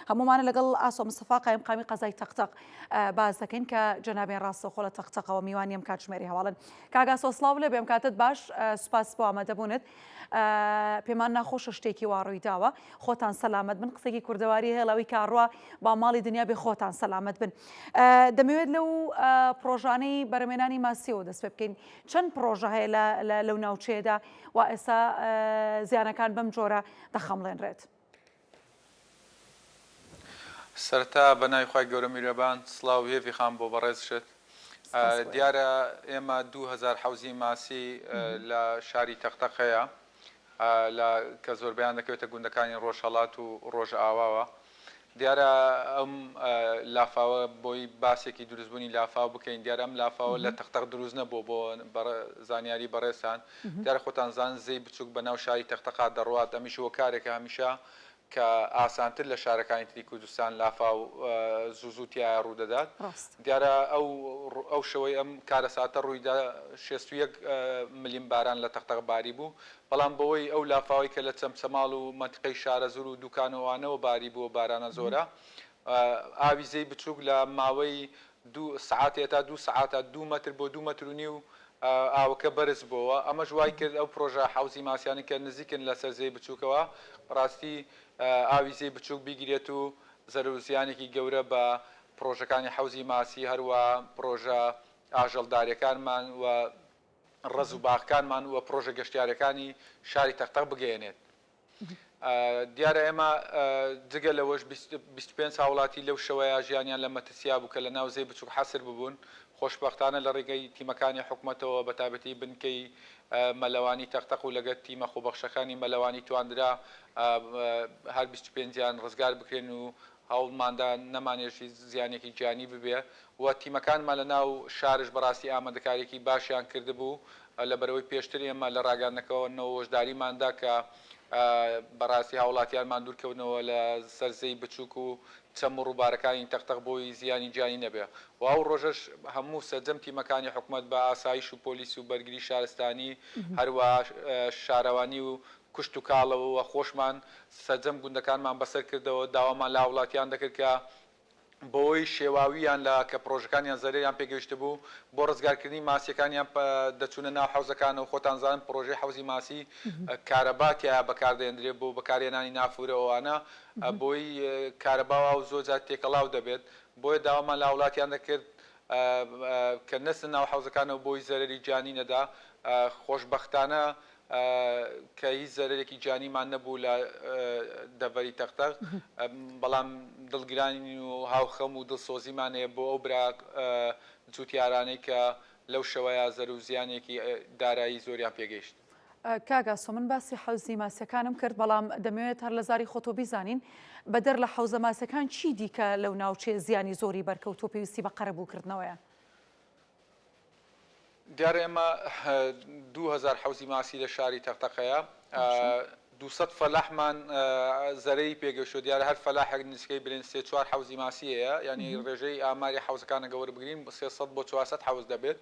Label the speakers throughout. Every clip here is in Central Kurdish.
Speaker 1: هەموومانە لەگەڵ ئاسۆ مستەفا قایمقامی قەزای تەقتەق باس دەکەین کە جەنابیان ڕاستەوخۆ لە تەقتەقەوە میوانی ئەم کاتژمێری هەواڵن. کاک ئاسۆ سڵاو لێ بێ ئەم کاتەت باش سوپاس بۆ ئامادەبوونت. پێمان ناخۆشە شتێکی وا ڕوویداوە خۆتان سەلامەت بن قسێکی کوردەواری هەیە ئەوی کاڕوا با ماڵی دنیا بێ خۆتان سەلامەت بن. دەمەوێت لەو پڕۆژانەی بەرەمێنانی ماسیەوە دەست پێ بکەین چەند پڕۆژە هەیە لەو ناوچەیەدا وا ئێستا زیانەکان بەم جۆرە دەخەمڵێنرێت؟
Speaker 2: سەرەتا بە ناوی خوای گەورە میرەبان سڵاو هێڤی خان بۆ بەڕێزشت دیارە ئێمە 2000 حەوزی ماسی لە شاری تەقتەق هەیە لە کە زۆربەیان دەکەوێتە گوندەکانی ڕۆژهەڵات و ڕۆژئاواوە دیارە ئەم لافاوە بۆی باسێکی دروستبوونی لافاو بکەین دیارە ئەم لافاوە لە تەقتەق دروست نەبووە بۆ زانیاری بەڕێزتان دیارە خۆتان زان زێی بچوک بە ناو شاری تەقتەقا دەڕوات ئەمیش هۆکارێکە هەمیشە کە ئاسانتر لە شارەکانی تری کوردستان لافاو زوو زوو تیایا ڕوودەدات. دیارە ئەو ئەو شەوەی ئەم کارەساتە ڕوویدا 61 ملم باران لە تەقتەق باریبوو، بەڵام بەوەی ئەو لافاوەی کە لە چەمچەماڵ و مەنتیقەی شارەزوور و دوکان و ئەوانەوە باریبوو بارانە زۆرە ئاوی زێی بچووک لە ماوەی دوو سەعاتێ تا دوو سەعاتا دوو مەتر بۆ دوو مەتر و نیو ئاوەکە بەرز بۆوە، ئەمەش وای کرد ئەو پرۆژە حەوزی ماسیانەی کە نزیکن لەسەر زێی بچووکەوە بەڕاستی ئاوی زێی بچووک بیگرێت و زەرەر و زیانێکی گەورە بە پرۆژەکانی حەوزی ماسی هەروەها پرۆژە ئاژەڵداریەکانمان و ڕەز و باخکانمان و پرۆژە گەشتیاریەکانی شاری تەقتەق بگەیەنێت. دیارە ئێمە جگە لەوەش 25 هاوڵاتی لەو شەوەیا ژیانیان لە مەترسیا بوو کە لە ناو زێی بچوک حەسر ببوون، خۆشبەختانە لە ڕێگەی تیمەکانی حکومەتەوە بە تایبەتی بنکەی مەلەوانی تەقتەق و لەگەر تیمە خۆبەخشەکانی مەلەوانی تواندرا هەر 25 یان ڕزگار بکرێن و هەوڵماندا نەمانێشت هیچ زیانێکی گیانی ببێ و تیمەکانمان لە ناو شارش بەڕاستی ئامادەکاریەکی باشیان کردبوو لەبەرئەوەی پێشتر ئێمە لە ڕاگەیاندنەکەوە هۆشداریمان دا کە بەڕاستی هاوڵاتیانمان دوورکەونەوە لە سەر زێی بچوک و چەم و ڕووبارەکانی تەقتەق بۆی زیانی گیانی نەبێ و ئەو ڕۆژەش هەموو سەرجەم تیمەکانی حکومەت بە ئاسایش و پۆلیس و بەرگری شارستانی هەروەها شارەوانی و کشتوکاڵەوە و خۆشمان سەرجەم گوندەکانمان بەسەر کردەوە، داوامان لە هاوڵاتیان دەکرد کە بەوەی شێواوییان لە کە پڕۆژەکانیان زەرەریان پێگەیشتبوو، بۆ ڕزگارکردنی ماسییەکانیان دەچوونە ناو حەوزەکانەوە، خۆتان زانن پڕۆژەی حەوزی ماسی کارەبا تیایا بەکاردەهێندرێت بۆ بەکارهێنانی نافورە ئەوانە بۆی کارەبا و ئاو زۆر جار تێکەڵاو دەبێت، بۆیە داوامان لە هاوڵاتیان دەکرد کە نەچنە ناو حەوزەکانەوە بۆی زەرەری گیانی نەدا، خۆشبەختانە کە هیچ زەرەرێکی گیانیمان نەبوو لە دەڤەری تەقتەق، بەڵام دڵگرانین و هاوخەم و دڵسۆزیمان هەیە بۆ ئەو برا جوتیارانەی کە لەو شەوەیا زەرو زیانێکی دارایی زۆریان پێگەیشت.
Speaker 1: کاک ئاسۆ من باسی حەوزی ماسیەکانم کرد بەڵام دەمەوێت هەر لە زاری خۆتۆ بیزانین بەدەر لە حەوزە ماسیەکان چی دیکە لەو ناوچەیە زیانی زۆری بەرکەوتووە پێویستی بە قەرەبووکردنەوەیە؟
Speaker 2: دیارە ئێمە 2000 حەوزی ماسی لە شاری تەقتەق هەیە، 200 فەلاحمان زەرەری پێگەیشتووە، دیارە هەر فەلاحێک نزیکەی بلێن سێ چوار حەوزی ماسی هەیە، یانی ڕێژەی ئاماری حەوزەکان ئەگەر وەربگرین 300 بۆ 400 حەوز دەبێت.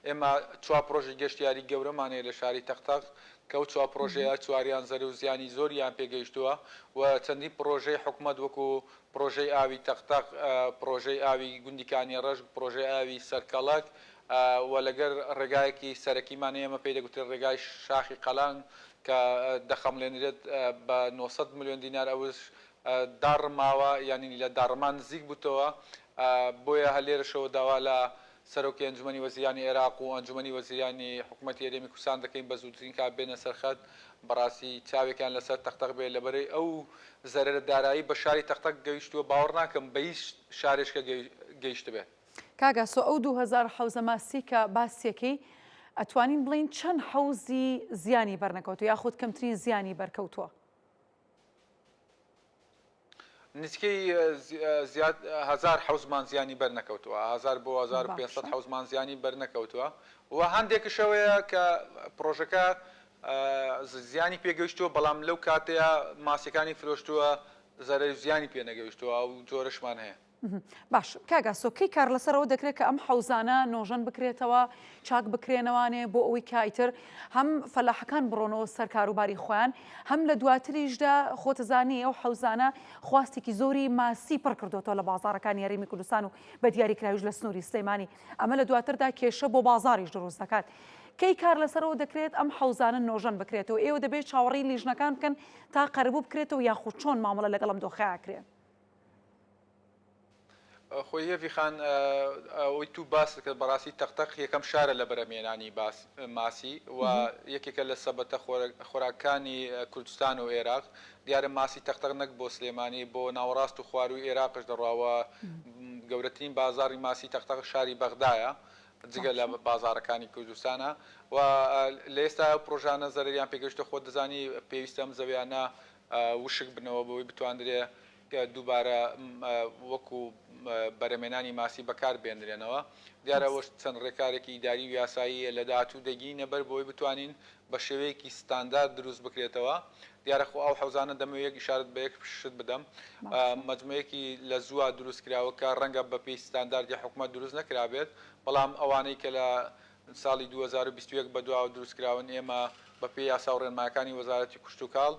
Speaker 2: ئێمە چوار پڕۆژەی گەشتیاری گەورەمان هەیە لە شاری تەقتەق کە ئەو چوار پڕۆژەیە چواریان زەرەر و زیانی زۆریان پێگەیشتووە و چەندین پڕۆژەی حکومەت وەکو پڕۆژەی ئاوی تەقتەق، پڕۆژەی ئاوی گوندی کانیەڕەش، پڕۆژەی ئاوی سەرکەڵک و لەگەر ڕێگایەکی سەرەکیمان هەیە ئێمە پێی دەگوترێت ڕێگای شاخی قەلانگ کە دەخەمڵێنرێت بە 900 ملیۆن دینار ئەوش داڕماوە یانی لە داڕمان نزیک بووتەوە بۆیە هەر لێرەشەوە داوا لە سەرۆکی ئەنجومەنی وەزیرانی عێراق و ئەنجومەنی وەزیرانی حکومەتی هەرێمی کوردستان دەکەین بە زووترین کات بێنە سەر خەت بەڕاستی چاوێکیان لەسەر تەقتەق بێ لەبەرەی ئەو زەرەرە دارایی بە شاری تەقتەق گەیشتووە باوەڕ ناکەم بە هیچ شارێشکە گەیشتبێ.
Speaker 1: کاک ئاسۆ ئەو 2000 حەوزە ماسی کە باسیەکەی ئەتوانین بڵێین چەند حەوزی زیانی بەرنەکەوتوە یاخود کەمترین زیانی بەرکەوتوە؟
Speaker 2: نزیکەی زیاد هەزار حەوزمان زیانی بەر نەکەوتووە، هەزار بۆ 1500
Speaker 1: باشە.
Speaker 2: حەوزمان زیانی بەر نەکەوتووە و هەندێکشەوەیە کە پڕۆژەکە زیانی پێگەیشتووە، بەڵام لەو کاتەیە ماسیەکانی فرۆشتووە زەرەر و زیانی پێ نەگەیشتووە، ئەو جۆرەشمان هەیە.
Speaker 1: باش کاک ئاسۆ کەی کار لەسەر ئەوە دەکرێت کە ئەم حەوزانە نۆژەن بکرێتەوە چاک بکرێنەوانێ بۆ ئەوەی کە ئیتر هەم فەلاحەکان بڕۆنەوە سەر کاروباری خۆیان هەم لە دواتریشدا خۆتزانی ئەو حەوزانە خواستێکی زۆری ماسی پڕ کردوێتەوە لە بازاڕەکانی هەرێمی کوردستان و بە دیاریکراویش لە سنووری سلێمانی ئەمە لە دواتردا کێشە بۆ بازاڕیش دروست دەکات. کەی کار لەسەرەوە دەکرێت ئەم حەوزانە نۆژەن بکرێتەوە ئێوە دەبێت چاوەڕێی لیژنەکان بکەن تا قەرەبوو بکرێتەوە یاخود چۆن مامەڵە لەگەڵ ئەم دۆخە ئەکرێ؟
Speaker 2: خۆی هێڤی خان ئەوەی تو باست کرد بەڕاستی تەقتەق یەکەم شارە لە بەرهەمهێنانی ماسی و یەکێکە لە سەبەتە خۆراکانی کوردستان و ئێراق دیارە ماسی تەقتەق نەک بۆ سلێمانی بۆ ناوەڕاست و خوارووی ئێراقش دەڕوا و گەورەترین بازاڕی ماسی تەقتەق شاری بەغدایە جگە لە بازاڕەکانی کوردستانە و لە ئێستا ئەو پڕۆژانە زەرەریان پێگەیشتووە خۆت دەزانی پێویستە ئەم زەویانە وشک بنەوە بەوەی بتواندرێ دووبارە وەکو بەرهەمێنانی ماسی بەکار بێنرێنەوە. دیارە ئەوەش چەند ڕێکارێکی ئیداری و یاساییە لە داهاتوو دەگینە بەر بۆی بتوانین بە شێوەیەکی ستاندارد دروست بکرێتەوە. دیارە خۆ ئەو حەوزانە دەمەوێ یەک ئیشارەت بە یەک شت بدەم. مەجموعەیەکی لە زووە دروست کراوە کە ڕەنگە بە پێی ستانداردی حکومەت دروست نەکرابێت، بەڵام ئەوانەی کە لە ساڵی 2021 بەدواوە دروستکراون، ئێمە بەپێی یاسا و ڕێنمایەکانی وەزارەتی کشتوکاڵ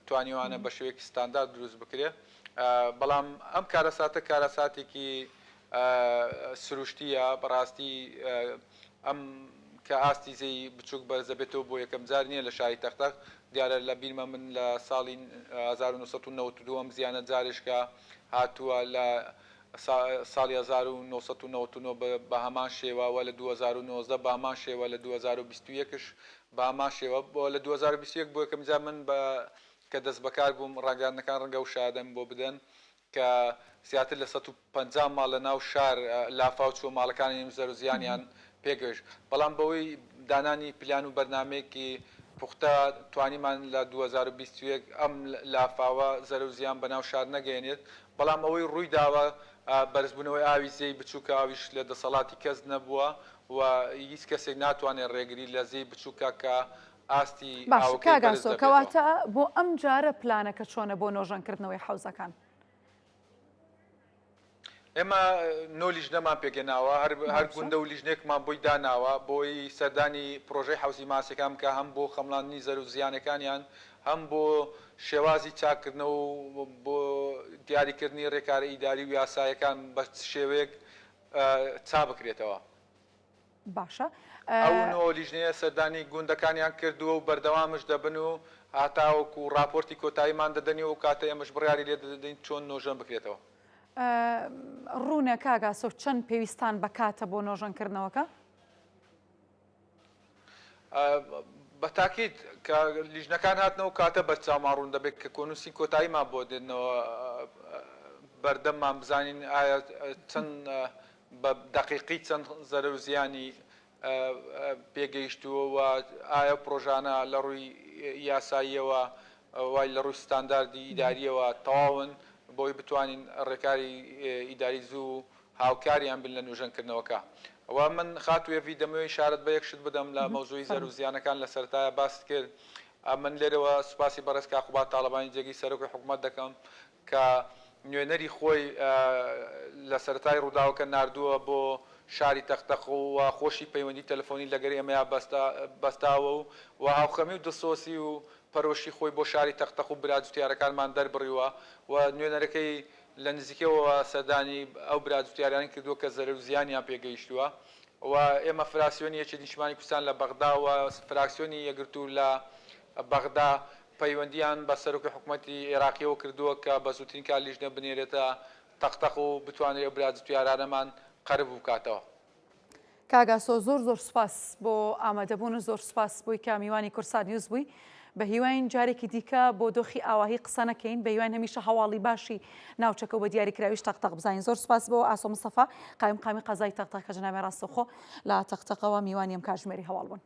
Speaker 2: توانیوانە بە شێوەیەکی ستاندارد دروست بکرێ، بەڵام ئەم کارەساتە کارەساتێکی سروشتییە، بەڕاستی ئەم کە ئاستی زێی بچووک بەرز دەبێتەوە بۆ یەکەم جار نییە لە شاری تەقتەق، دیارە لە بیرمە من لە ساڵی 1992 ئەم زیانە جارێشکە هاتووە لە ساڵی 1999 بە هەمان شێوە و لە 2019 بە هەمان شێوە لە 2021 ش بە هەمان شێوە بۆ لە 2021 بۆ یەکەم جار من بە کە دەستبەکار بووم ڕاگەیاندنەکان ڕەنگە ئەو شایەدەم بۆ بدەن کە زیاتر لە 150 ماڵ لە ناو شار لافاو چووە ماڵەکانی زەرەر و زیانیان پێگەیشت بەڵام بەوەی دانانی پلان و بەرنامەیەکی پوختە توانیمان لە 2021 ئەم لافاوە زەرەر و زیان بە ناو شار نەگەیەنێت بەڵام ئەوەی ڕووی داوە بەرزبوونەوەی ئاوی زێی بچووکە ئەویش لە دەسەڵاتی کەس نەبووە و هیچ کەسێک ناتوانێت ڕێگری لە زێی بچووکە کە ئاستی
Speaker 1: باشە
Speaker 2: ئاوەکەی
Speaker 1: کاک
Speaker 2: بەرز
Speaker 1: ئاسۆ
Speaker 2: دەبێتەوە.
Speaker 1: کەواتە بۆ ئەم جارە پلانەکە چۆنە بۆ نۆژەنکردنەوەی حەوزەکان؟
Speaker 2: ئێمە نۆ لیژنەمان پێکهێناوە، هەر هەر
Speaker 1: باشە.
Speaker 2: گوندە و لیژنەیەکمان بۆی داناوە بۆی سەردانی پڕۆژەی حەوزی ماسیەکان بکا هەم بۆ خەمڵاندنی زەرەر و زیانەکانیان هەم بۆ شێوازی چاککردنەوە و بۆ دیاریکردنی ڕێکارە ئیداری و یاسایەکان بە چ شێوەیەک چابکرێتەوە.
Speaker 1: باشە.
Speaker 2: ئەو نۆ لیژنەیە سەردانی گوندەکانیان کردووە و بەردەوامش دەبن و هەتاوەکو ڕاپۆرتی کۆتاییمان دەدەنێ و ئەو کاتە ئێمەش بڕیاری لێ دەدەین چۆن نۆژەن بکرێتەوە.
Speaker 1: ڕوونە کاک ئاسۆ چەند پێویستان بە کاتە بۆ نۆژەنکردنەوەکە؟
Speaker 2: بە تاکید کە لیژنەکان هاتنەوە کاتە بەرچاومان ڕوون دەبێت کە کۆنووسی کۆتاییمان بۆ دێنەوە بەردەممان بزانین ئایا چەند بە دەقیقی چەند زەرەر و زیانی پێگەیشتووە و ئایا ئەو پڕۆژانە لە ڕووی یاساییەوە وای لە ڕووی ستانداردی ئیدارییەوە تەواون بۆی بتوانین ڕێکاری ئیداری زوو هاوکاریان بن لە نوژەنکردنەوەکە. و من خاتوو هێڤی دەمەوێ ئیشارەت بە یەک شت بدەم لە مەوزوعی زەرەر و زیانەکان لە سەرەتایا باست کرد من لێرەوە سوپاسی بەڕێز کاک قوباد تاڵەبانی جێگری سەرۆکی حکومەت دەکەم کە نوێنەری خۆی لە سەرەتای ڕووداوەکە ناردووە بۆ شاری تەقتەق و خۆشی پەیوەندی تەلەفۆنی لەگەر ئێمەیا بەستاوە و و هاوخەمی و دڵسۆزی و پەرۆشی خۆی بۆ شاری تەقتەق و برا جوتیارەکانمان دەربڕیوە و نوێنەرەکەی لە نزیکەوە سەردانی ئەو برا جوتیارانەی کردووە کە زەرەر و زیانیان پێگەیشتووە و ئێمە فراسیۆنی یەکێتی نیشتمانی کوردستان لە بەغدا و فراکسیۆنی یەکگرتوو لە بەغدا پەیوەندییان بە سەرۆکی حکومەتی عێراقییەوە کردووە کە بە زووترین کات لیژنە بنێرێتە تەقتەق و بتوانرێت ئەو برا جوتیارانەمان قەرەبوو بکاتەوە.
Speaker 1: کاک ئاسۆ زۆر زۆر سوپاس بۆ ئامادەبوون و زۆر سوپاس بۆی کە میوانی کوردسات نیوز بووی. بە هیواین جارێکی دیکە بۆ دۆخی ئاواهی قسە نەکەین، بە هیواین هەمیشە هەواڵی باشی ناوچەکە و بە دیاریکراویش تەقتەق بزانین. زۆر سوپاس بۆ ئاسۆ مستەفا قایمقامی قەزای تەقتەق کە جەنابیان ڕاستەوخۆ لە تەقتەقەوە میوانی ئەم کاتژمێری هەواڵ بوون.